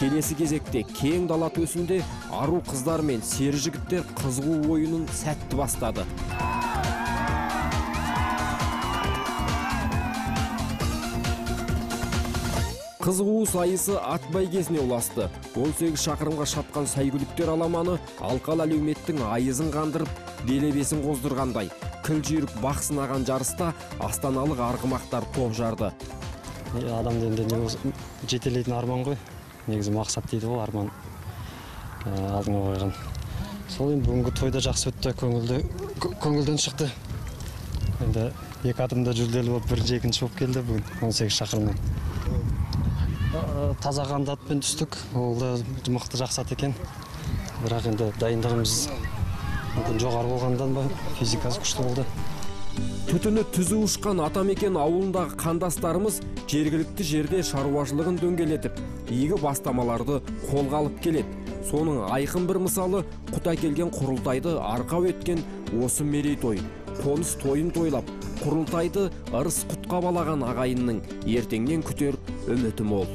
Келесі кезекте кең дала төсінде ару қыздар мен сері жігіттер қызығу ойынын сәтті бастады. Қызығу сайысы ат бәйгесіне ұласты. 18 шақырымға шапқан сәйгүліктер аламаны алқалы әлеуметтің айызын қандырып, делебесін қоздырғандай. Кіл жүйрік бақ сынаған жарыста астаналық арғымақтар топ жарды. Адамды енді не болса, жетелейтін арман ғой. Негізі мақсат дейді ғой, арман алдыңа қойған. Сол енді бүгінгі тойда жақсы өтті, көңілден шықты. Енді екі атым да жүлделі болып, бірінші, екінші болып келді бүгін 18 шақырымнан. Таза қанды атпен түстік, ол да мықты жақсы ат екен. Бірақ енді дайындығымыз мүмкін жоғары болғандан ба, физикасы күшті болды. Түтіні түзу ұшқан Атамекен ауылындағы қандастарымыз жергілікті жерде шаруашылығын дөңгелетіп, игі бастамаларды қолға алып келеді. Соның айқын бір мысалы құт әкелген құрылтайды арқау еткен осы мерейтой. Қоныс тойын тойлап, құрылтайды ырыс құтқа балаған ағайынның ертеңнен күтер үміті мол.